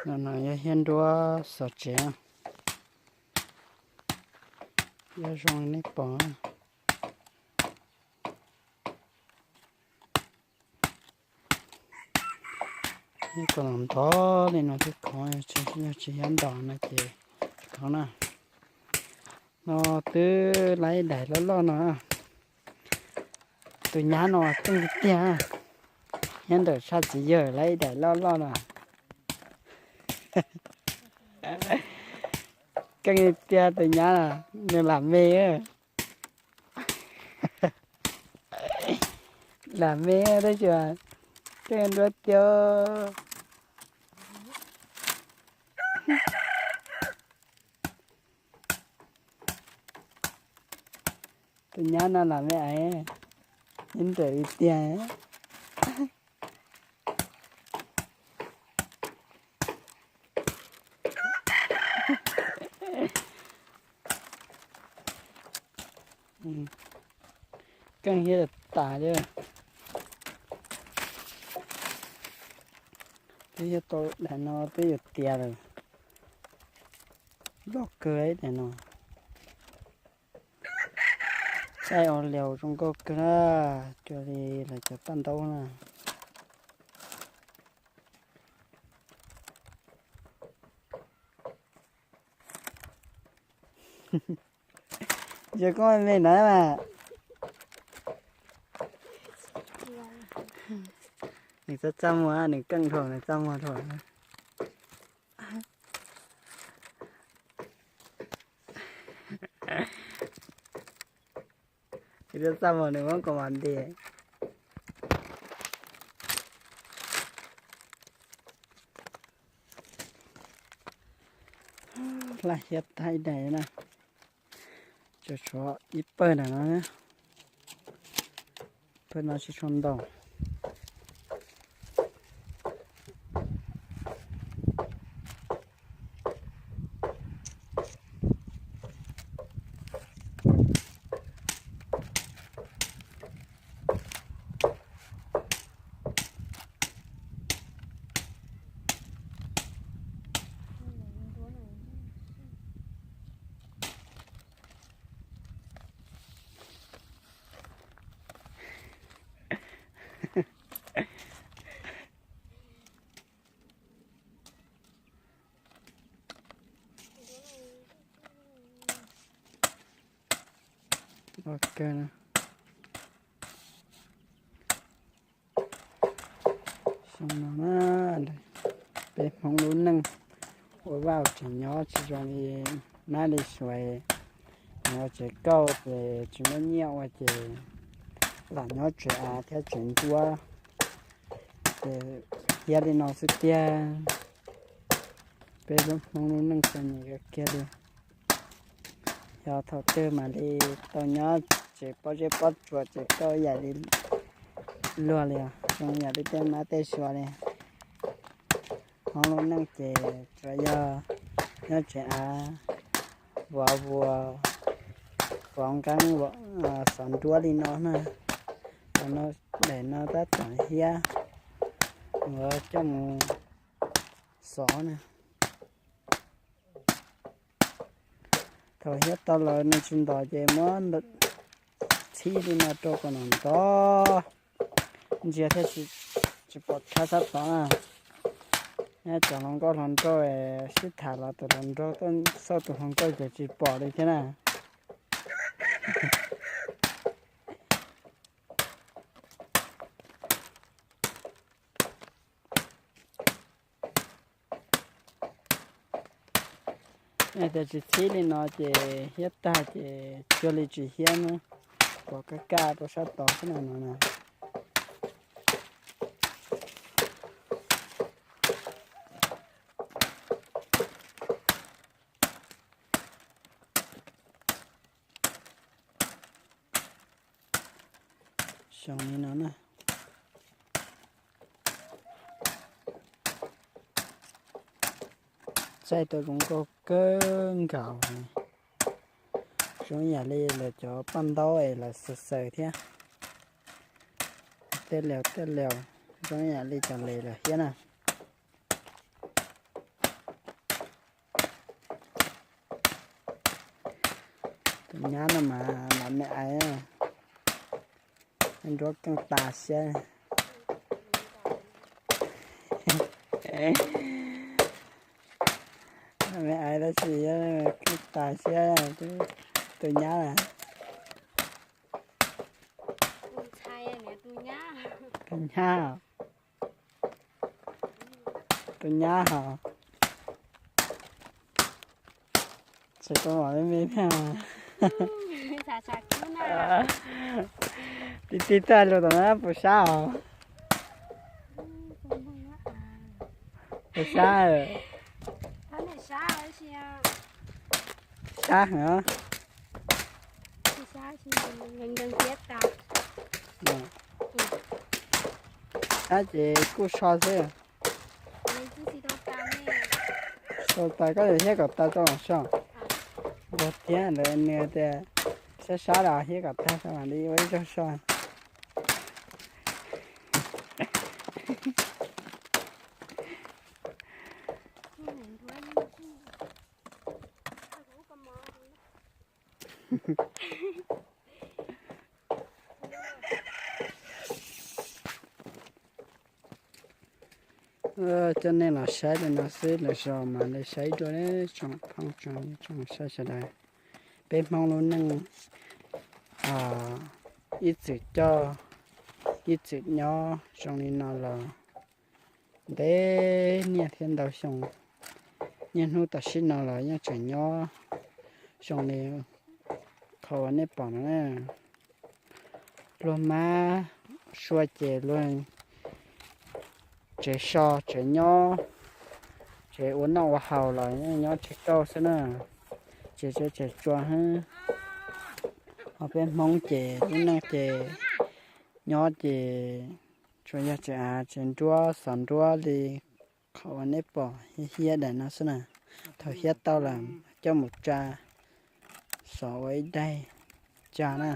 No yog hiab nruab xov tsev, yog zoo li nej pom. Ib qho los ntov li no thiab khoov, yog tsis hiab ntos no ces khoov na. No twb lawv ib daim loj loj no. Tus nyab no keej tiag tiag, nyob ntawm tshaj txiv yawg lawv ib daim loj loj no. Keej tiag tus nyab no, nws lam me, lam me tab sis keej nruab tiag. Tus nyab no lam me aiv, nyob ntawm li tiag. Keej hiab tas li. Twb yog tau daim no twb yuav tiav lawm. Loj kawg ib daim no. Saib ua liaus zoo nkauj kawg na, cuag li lawv cov paj ntaub na. Yog koj me na mas. Nws txaj txaj muag, nws keej dhau, nws txaj muag dhau. Tsis txaj muag nws muab kaus mom nti. Laj hiab tag ib daim na. Tsuas tshuav ib pawg ntawm no, pawg no tsis tshua ntau. Ok, xyoo no na, peb Hmoob lub neej ua vaj tseem nyob tsis zoo li nab li suav. Nyob tsev kauj ces tsis muaj nyiaj ua ces lam nyob tsev av thiab tsev nruab, ces hiab li no xwb tiag. Peb lub Hmoob lub neej txom nyem kawg kiag li. Yog thaum twg mam li tau nyob tsev pob zeb pob tsuas tsev kauj ib yam li luag li, zoo yam li tej mab tej suav li. Hmoob lub neej ces tsuas yog nyob tsev av, vov vuas, vov nqeeb, xov nruab li no na. Thaum no daim no tab tom hiab, yuav coj mus xov na. Thaum hiab tau lawm nws tsis ntos ces muab txhib li no rau kom nws ntov, ntsia thiaj tsis pom tshab sab tod na. Cov hluas nkauj hluas nraug sib tham los tus hluas nraug tuaj xauj tus hluas nkauj ces tsis pom li thiab na. Tias tsis txhib li no ces hiab tag ces cuag li tsis hiab na, pom kaj kaj rau sab tod xwb na no na. Xyoo li no na. Txaij tau zoo nkauj kawg nkaus li. Zoo yam li lawv cov paj ntaub es lawv xaws xaws thiab. Tej lias tej lias zoo yam li cov les lawm thiab na. Nyab no mas los me aiv, nruab keej tas siab. Me aiv tab sis keej tas siab, tus nyab na. Tus nyab, tus nyab hos. Tsis tau mom me me thiab. Tig tig tag lus tom no puas sab os? Puas sab? Sab heev. Sab ces kuj so xwb. So tas koj yuav hiab kom tas rau los so. Yog tiag ntawd nws tias sab sab los hiab kom tag so mam li ua ib zaug so. Coj nej los saib li no xwb, lwm zaus mam li saib dua tsoom phooj tsoom ywg tsoom saib sawv daws. Peb Hmoob lub neej ib txwm coj, ib txwm nyob zoo li no los ntev niaj thiab ntau xyoo. Niaj hnub tam sim no los yeej tseem nyob zoo li qhov uas nej pom no na. Luag mab sua ces luag tsev so tsev nyob, tsev ua noj ua haus los yeej nyob tsev kauj xwb na. Tsev tsev tsev tsua xwb. Ho peb Hmoob ces lub neej ces nyob ces tsuas yog tsev av tsev nruab xov nruab li qhov uas nej pom hiab hiab daim no xwb na. Thaum hiab tau lawm coj mus tsa xov ua ib daim tsa na.